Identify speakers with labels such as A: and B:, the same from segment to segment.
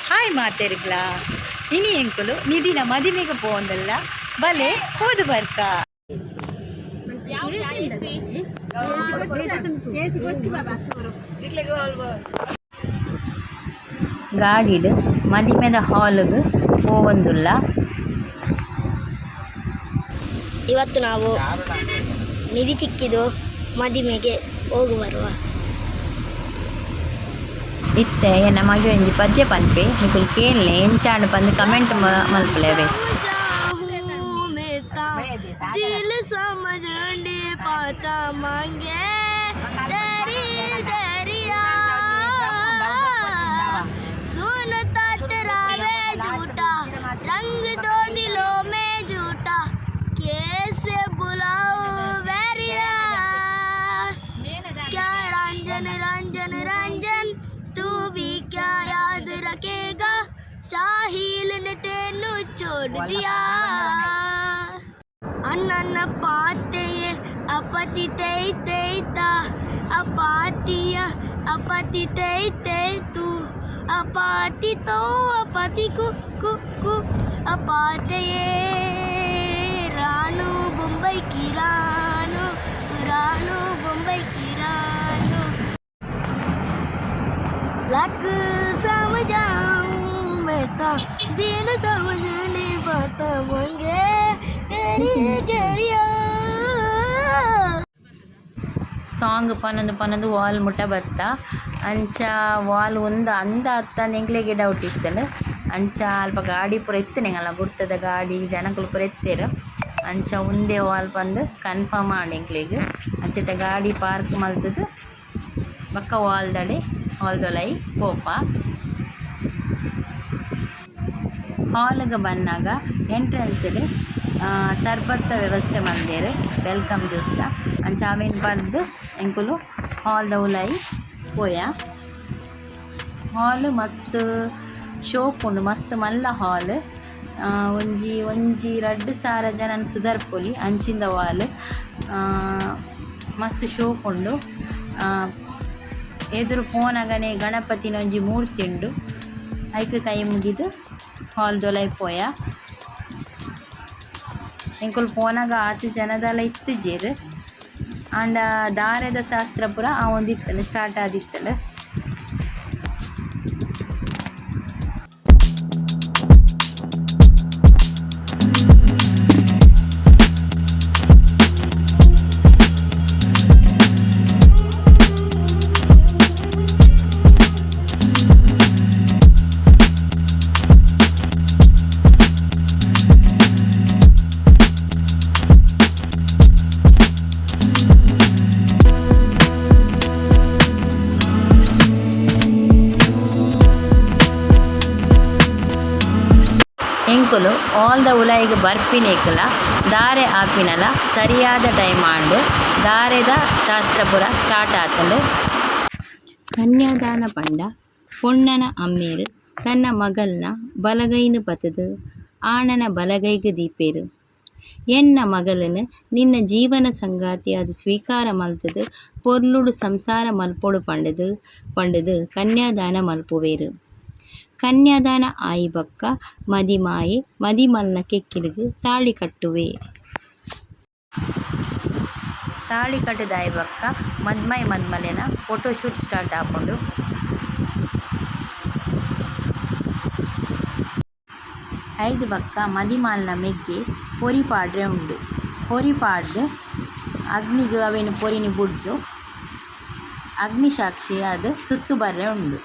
A: Hi ಮಾತೆರ್ಗ್ಲಾ. ಇನಿ ಎಂಕುಲು ನಿಧಿನ ಮದಿಮೆಗೆ ಪೋಂದಲ್ಲ ಬಲೆ ಹೋದು ಬರ್ಕ. ಗಾಡಿಡ್ ಮದಿಮೆದ ಹಾಲ್ಗ್ ಪೋವೊಂದುಲ್ಲ.
B: ಇವತ್ತು ನಾವು ನಿಧಿ ಚಿಕ್ಕಿದು ಮದಿಮೆಗೆ ಹೋಗಿ ಬರುವ.
A: ಇತ್ತೆ ಎನ್ನ ಮಗೆ ಒಂಜಿ ಪದ್ಯ ಪನ್ಪೆ, ನಿಕುಲು ಕೇನ್ಲೆ, ಎಂಚಾಂಡ್ ಪಂದ್ ಕಮೆಂಟ್ ಮಲ್ಪುಲೆ.
B: दिल समझ नहीं पाता, मांगे तेरी दरिया। सुनता तेरा वे झूठा रंग दो दिलों में झूठा, कैसे बुलाऊं बैरिया। क्या रंजन रंजन रंजन, तू भी क्या याद रखेगा, साहिल ने तेनू छोड़ दिया। ಅಣ್ಣನ ಪಾತೆಯೇ ಅಪತಿ ತೈ ತೈತ ಅಪಾತಿಯ ಅಪತಿ ತೈ ತೈ ತು ಅಪಾತಿ ತೋ ಅಪತಿ ಕು ಕು ಕು ಅಪಾತೆಯೇ. ರಾಣು ಬೊಂಬೈ ಕಿ ರಾಣು, ರಾಣು ಬೊಂಬೈ ಕಿ ರಾಣು. लख समझाऊं मैं ता दिल समझ नहीं पाता, मंगे तेरी गरिया।
A: ಸಾಂಗ್ ಪನೊಂದು ಪನೊಂದು ವಾಲ್ ಮುಟ್ಟ ಬತ್ತ. ಅಂಚ ವಾಲ್ ಉಂದು ಅಂದ ಅತ್ತಂದ್ ಎಂಕ್ಲೆಗೆ ಡೌಟ್ ಇತ್ತುಂಡು. ಅಂಚ ಅಲ್ಪ ಗಾಡಿ ಪೂರ ಇತ್ತಿನಿ ಎಂಕಲ್ನ ಗುರ್ತದ ಗಾಡಿ, ಜನಕುಲು ಪೂರ ಇತ್ತೆರ್. ಅಂಚ ಉಂದೇ ವಾಲ್ ಪಂದ್ ಕನ್ಫರ್ಮ್ ಆಂಡ್ ಎಂಕ್ಲೆಗ್. ಅಂಚ ಇತ್ತೆ ಗಾಡಿ ಪಾರ್ಕ್ ಮಲ್ತುದು ಬೊಕ್ಕ ವಾಲ್ದಡೆ ಹಾಲ್ದೊಲೈ ಪೋಪ. ಹಾಲ್ಗ್ ಬನ್ನಗ ಎಂಟ್ರೆನ್ಸ್ ಡ್ ಸರ್ಬತ್ತ ವ್ಯವಸ್ಥೆ ಮಲ್ದೆರ್, welcome juice ದ. ಅಂಚ ಅವೆನ್ ಪರ್ದ್ ಎಂಕುಲು ಹಾಲ್ದ ಉಲಾಯಿ ಪೋಯ. ಹಾಲ್ ಮಸ್ತ್ ಶೋಕು ಉಂಡು, ಮಸ್ತ್ ಮಲ್ಲ ಹಾಲ್. ಒಂಜಿ ಒಂಜಿ ರಡ್ಡ್ ಸಾರ ಜನನ್ ಸುದರ್ಪೊಲಿ ಅಂಚಿಂದ ಹಾಲ್. ಮಸ್ತ್ ಶೋಕು ಉಂಡು. ಎದುರು ಪೋನಗನೆ ಗಣಪತಿನ ಒಂಜಿ ಮೂರ್ತಿ ಉಂಡು. ಐಕ್ ಕೈ ಮುಗಿದ್ ಹಾಲ್ ದೊಲಾಯಿ ಪೋಯ. ಎಂಕುಲು ಪೋನಗ ಆತ್ ಜನದಾಲ ಇತ್ತಿಜೆರ್. ಆಂಡ ದಾರೆದ ಶಾಸ್ತ್ರ ಪೂರ ಆವೊಂದಿತ್ತುಂಡು, ಸ್ಟಾರ್ಟ್ ಆದಿತ್ತುಂಡು. ಎಂಕುಲು ಹಾಲ್ದ ಉಲಾಯಿಗ್ ಬರ್ಪಿನಕುಲ ದಾರೆ ಆಪಿನಲ ಸರಿಯಾದ ಟೈಮ್ ಆಂಡ್. ದಾರೆದ ಶಾಸ್ತ್ರ ಪೂರ ಸ್ಟಾರ್ಟ್ ಆತುಂಡು. ಕನ್ಯಾದಾನ ಪಂಡ ಪೊಣ್ಣನ ಅಮ್ಮೆರ್ ತನ್ನ ಮಗಲ್ನ ಬಲಗೈನ್ ಪತುದು ಆಣನ ಬಲಗೈಗ್ ದೀಪೆರ್. ಎನ್ನ ಮಗಲೆನ್ ನಿನ್ನ ಜೀವನ ಸಂಗಾತಿಯಾದ್ ಸ್ವೀಕಾರ ಮಲ್ತುದು ಪೊರ್ಲುಡು ಸಂಸಾರ ಮಲ್ಪೊಡು ಪಂಡುದು ಪಂಡುದು ಕನ್ಯಾದಾನ ಮಲ್ಪುವೆರ್. ಕನ್ಯಾದಾನ ಆಯಿ ಬೊಕ್ಕ ಮದಿಮಾಯೆ ಮದಿಮಲ್ನ ಕೆಕ್ಕಿಲ್ಗ್ ತಾಳಿ ಕಟ್ಟುವೆ. ತಾಳಿ ಕಟ್ಟುದು ಆಯಿ ಬೊಕ್ಕ ಮದ್ಮಯ ಮದ್ಮಲೆನ ಫೋಟೋ ಶೂಟ್ ಸ್ಟಾರ್ಟ್ ಆಪುಂಡು. ಐರ್ದ್ ಬೊಕ್ಕ ಮದಿಮಾಲ್ನ ಮೆಗ್ಯೆ ಪೊರಿ ಪಾಡ್ರೆ ಉಂಡು. ಪೊರಿ ಪಾಡ್ದ್ ಅಗ್ನಿಗ್ ಅವೆನ್ ಪೊರಿನ್ ಬುಡ್ದು ಅಗ್ನಿ ಸಾಕ್ಷಿ ಆದ್ ಸುತ್ತು ಬರ್ರೆ ಉಂಡು.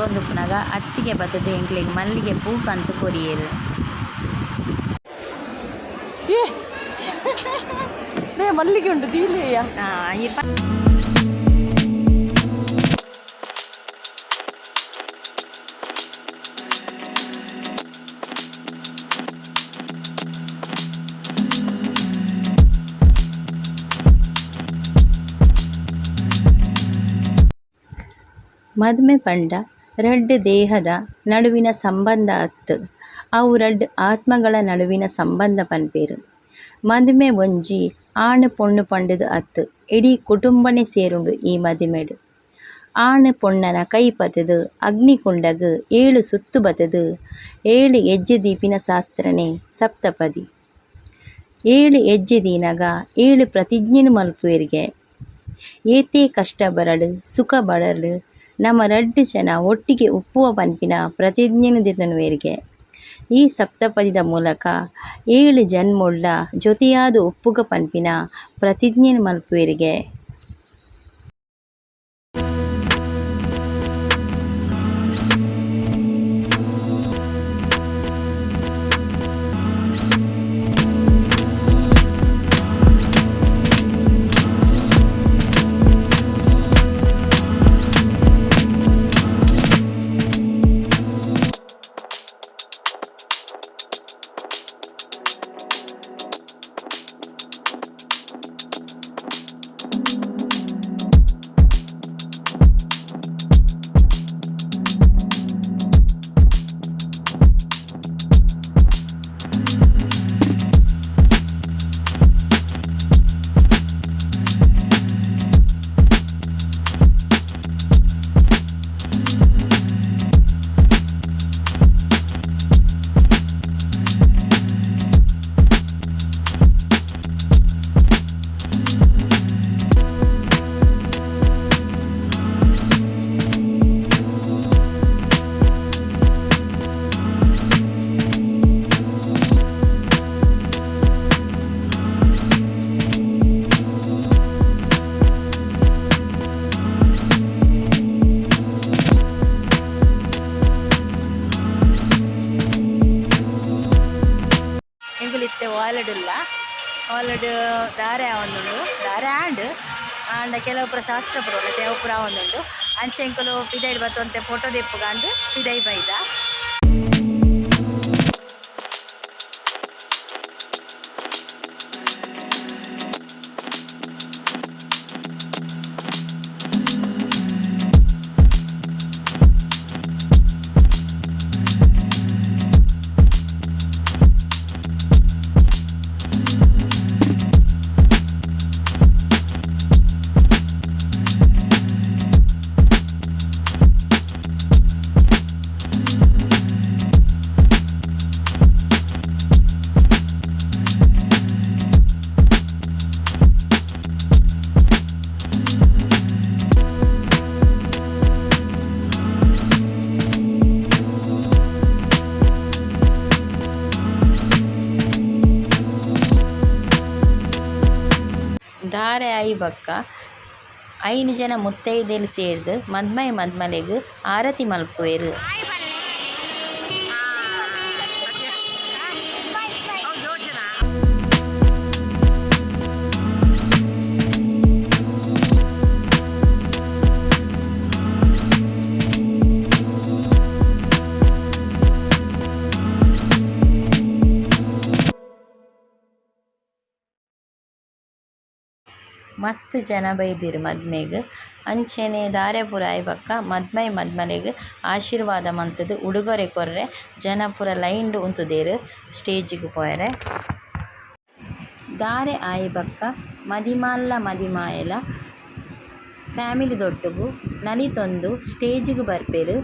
A: ಕೊರೊಂದುಪ್ಪುನಗ ಅತ್ತಿಗೆ ಬತ್ತುದು ಎಂಕ್ಲೆಗ್ ಮಲ್ಲಿಗೆ ಪೂ ಕಂತು ಕೊರಿಯೆರ್.
C: ಏ ಲೇ ಮಲ್ಲಿಗೆ ಉಂಟು ದೀಲೆಯ.
A: ಮದ್ಮೆ ಪಂಡ ರಡ್ಡ್ ದೇಹದ ನಡುವಿನ ಸಂಬಂಧ ಅತ್ತ್, ಅವು ರಡ್ಡ್ ಆತ್ಮಗಳ ನಡುವಿನ ಸಂಬಂಧ ಪನ್ಪೆರ್. ಮದಿಮೆ ಒಂಜಿ ಆಣ್ ಪೊಣ್ಣು ಪಂಡುದು ಅತ್ತ್, ಇಡೀ ಕುಟುಂಬನೆ ಸೇರುಂಡು ಈ ಮದಿಮೆಡ್. ಆಣ್ ಪೊಣ್ಣನ ಕೈ ಪತ್ತುದು ಅಗ್ನಿ ಕುಂಡಗ್ ಏಳು ಸುತ್ತು ಬತ್ತುದು ಏಳು ಎಜ್ಜೆ ದೀಪಿನ ಶಾಸ್ತ್ರನೆ ಸಪ್ತಪದಿ. ಏಳು ಎಜ್ಜೆ ದೀನಗ ಏಳು ಪ್ರತಿಜ್ಞೆನ್ ಮನ್ಪುವೆರ್ಗೆ. ಏತೆ ಕಷ್ಟ ಬರಡ್, ಸುಖ ಬರಡ್ ನಮ ರಡ್ಡ್ ಜನ ಒಟ್ಟಿಗೆ ಉಪ್ಪುವ ಪನ್ಪಿನ ಪ್ರತಿಜ್ಞೆನ್ ದೆತೊನುವೆರ್ಗೆ. ಈ ಸಪ್ತಪದಿದ ಮೂಲಕ ಏಳು ಜನ್ಮೊಡ್ಲ ಜೊತೆಯಾದ್ ಉಪ್ಪುಗ ಪನ್ಪಿನ ಪ್ರತಿಜ್ಞೆನ್ ಮನ್ಪುವೆರ್ಗೆ. ಎಂಕುಲು ಇತ್ತೆ ವಾಲಡುಲ್ಲ ವಾಲಡ್ ದಾರೆ ಆವೊಂದುಂಡು, ದಾರೆ ಆಂಡ್ ಆಂಡ ಕೆಲವು ಪೂರ ಶಾಸ್ತ್ರ ಪೂರ ಉಂಡು, ಅವು ಪೂರ ಆವೊಂದುಂಡು. ಅಂಚ ಎಂಕುಲು ಪಿದಯ್ಡ್ ಬತ್ತ್ ಒಂತೆ ಫೋಟೋ ದೆಪ್ಪುಗಂದ್ ಪಿದಯ್ ಬೈದ. ದಾರೆ ಆಯಿ ಬೊಕ್ಕ ಐನ್ ಜನ ಮುತ್ತೈದೆಲ್ ಸೇರ್ದ್ ಮದ್ಮಯ ಮದ್ಮಲೆಗ್ ಆರತಿ ಮನ್ಪುವೆರ್. ಮಸ್ತ್ ಜನ ಬೈದೆರ್ ಮದ್ಮೆಗ್. ಅಂಚನೆ ದಾರೆ ಪೂರ ಆಯಿ ಬೊಕ್ಕ ಮದ್ಮಯ ಮದ್ಮಲೆಗ್ ಆಶೀರ್ವಾದ ಮಂತುದು ಉಡುಗೊರೆ ಕೊರ್ರೆ ಜನ ಪೂರ ಲೈನ್ ಡ್ ಉಂತುದೆರ್ ಸ್ಟೇಜ್ ಗ್ ಪೋಯೆರೆ. ದಾರೆ ಆಯಿ ಬೊಕ್ಕ ಮದಿಮಾಲ್ ಲ ಮದಿಮಾಯೆಲ ಫ್ಯಾಮಿಲಿ ದೊಟ್ಟುಗು ನಲಿತೊಂದು ಸ್ಟೇಜ್ ಗ್ ಬರ್ಪೆರ್.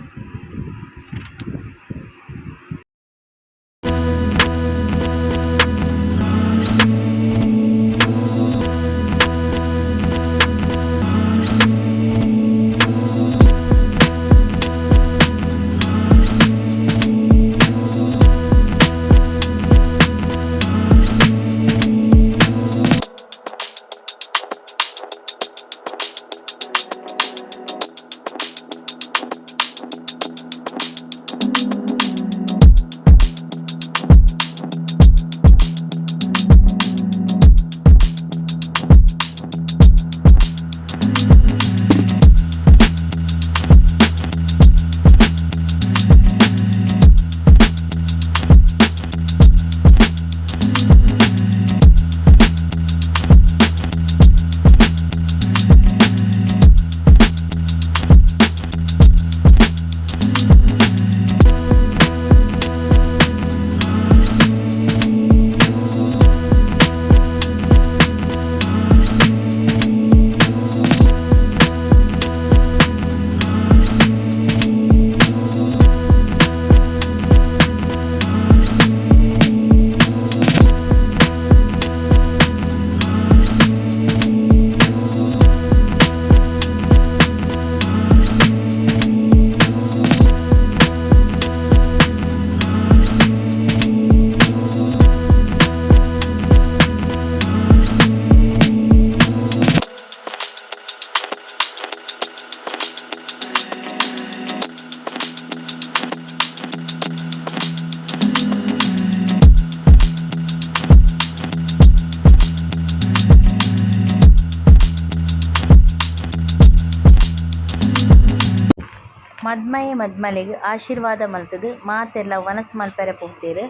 A: ಮದ್ಮಯೆ ಮದ್ಮಲೆಗ್ ಆಶೀರ್ವಾದ ಮಲ್ತುದು ಮಾತೆರ್ಲ ವನಸ್ ಮನ್ಪೆರೆ ಪೋತೆರ್.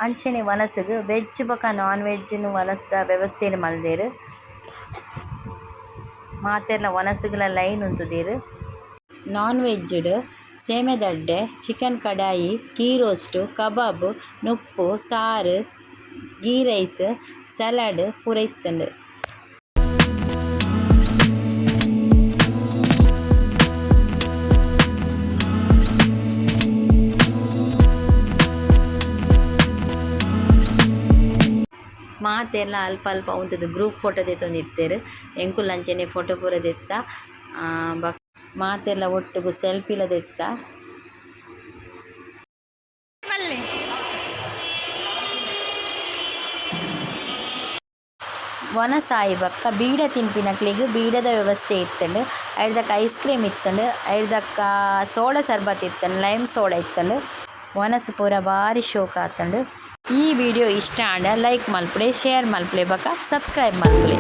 A: ಅಂಚನೆ ವನಸುಗು ವೆಜ್ ಬೊಕ ನಾನ್ ವೆಜ್ ನು ವನಸ್ದ ವ್ಯವಸ್ಥೆನ್ ಮಲ್ದೆರ್. ಮಾತೆರ್ಲ ವನಸುಗುಲ ಲೈನ್ ಉಂತುದೆರ್. ನಾನ್ ವೆಜ್ ಡು ಸೇಮೆದಡ್ಡೆ ಚಿಕನ್ ಕಡಾಯಿ ಘೀ ರೋಸ್ಟ್ ಕಬಾಬ್ ನುಪ್ಪು ಸಾರ್ ಘೀ ರೈಸ್ ಸಲಾಡ್ ಪೂರ ಇತ್ತುಂಡು. ಮಾತೆರ್ಲ ಅಲ್ಪ ಅಲ್ಪ ಉಂತುದು ಗ್ರೂಪ್ ಫೋಟೊ ದೆತ್ತೊಂದಿತ್ತೆರ್ ಎಂಕುಲು ಅಂಚನೆ ಫೋಟೊ ಪೂರ ದೆತ್ತ ಬೊಕ ಮಾತೆರ್ಲ ಒಟ್ಟುಗು ಸೆಲ್ಫಿ ಲ ದೆತ್ತ. ವನಸ್ ಆಯಿ ಬೊಕ್ಕ ಬೀಡ ತಿನ್ಪಿನಕ್ಲೆಗ್ ಬೀಡದ ವ್ಯವಸ್ಥೆ ಇತ್ತುಂಡು. ಐರ್ದಕ ಐಸ್ ಕ್ರೀಮ್ ಇತ್ತುಂಡು. ಐರ್ದಕ ಸೋಡ ಸರ್ಬತ್ ಇತ್ತುಂಡು ಲೈಮ್ ಸೋಡ ಇತ್ತುಂಡು. ವನಸ್ ಪೂರ ಬಾರಿ ಶೋಕು ಆತುಂಡು. ಈ ವಿಡಿಯೋ ಇಷ್ಟ ಆಂಡ ಲೈಕ್ ಮನ್ಪುಲೆ ಶೇರ್ ಮನ್ಪುಲೆ ಬೊಕ ಸಬ್ಸ್ಕ್ರೈಬ್ ಮನ್ಪುಲೆ.